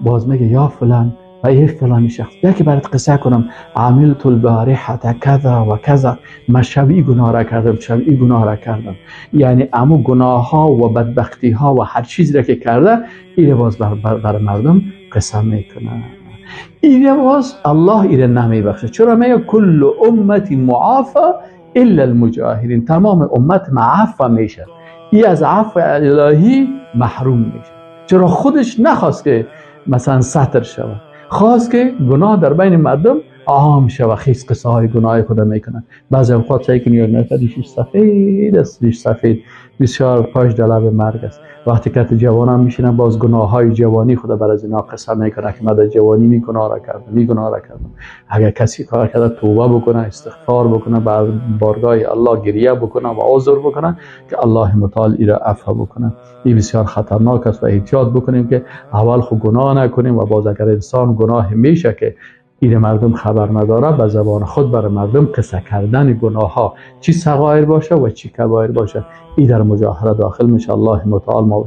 باز میگه یا فلان و یک فلانی شخص، یکی برات قصه کنم، عملت البارحه کذا و کذا، من شب گناه را کردم، شب گناه را کردم. یعنی امو گناه ها و بدبختی ها و هر چیزی را که کرده ایره باز بر مردم قصه میکنه. ایره باز الله ایره نمیبخشه. چرا؟ میگه کل امتی معافا الا المجاهرین، تمام امت معفو میشه، ای از عفو الهی محروم میشه. چرا؟ خودش نخواست که مثلا ستر شود، خواست که گناه در بین مردم عام شود، خیس قصه های گناه خود میکنن. بعضی اوقات سعی کنی یک نفر ریشش سفید است، ریش سفید بسیار پاش دلب مرگ است، وقتی که جوانان میشینن باز گناه های جوانی خود بر از اینا قصه میکنه که من در جوانی می گناه را کردم، می گناه را کردم. اگر کسی کار کرده توبه بکنه، استغفار بکنه، بر بارگاه الله گریه بکنه و عذر بکنه که الله متعال ای را عفو بکنه. این بسیار خطرناک است و احتیاط بکنیم که اول خو گناه نکنیم و باز اگر انسان گناه میشه که این مردم خبر نداره، به زبان خود بر مردم قصه کردن گناه ها، چی صغایر باشه و چی کبایر باشه، این در مجاهره داخل میشه. الله متعال ما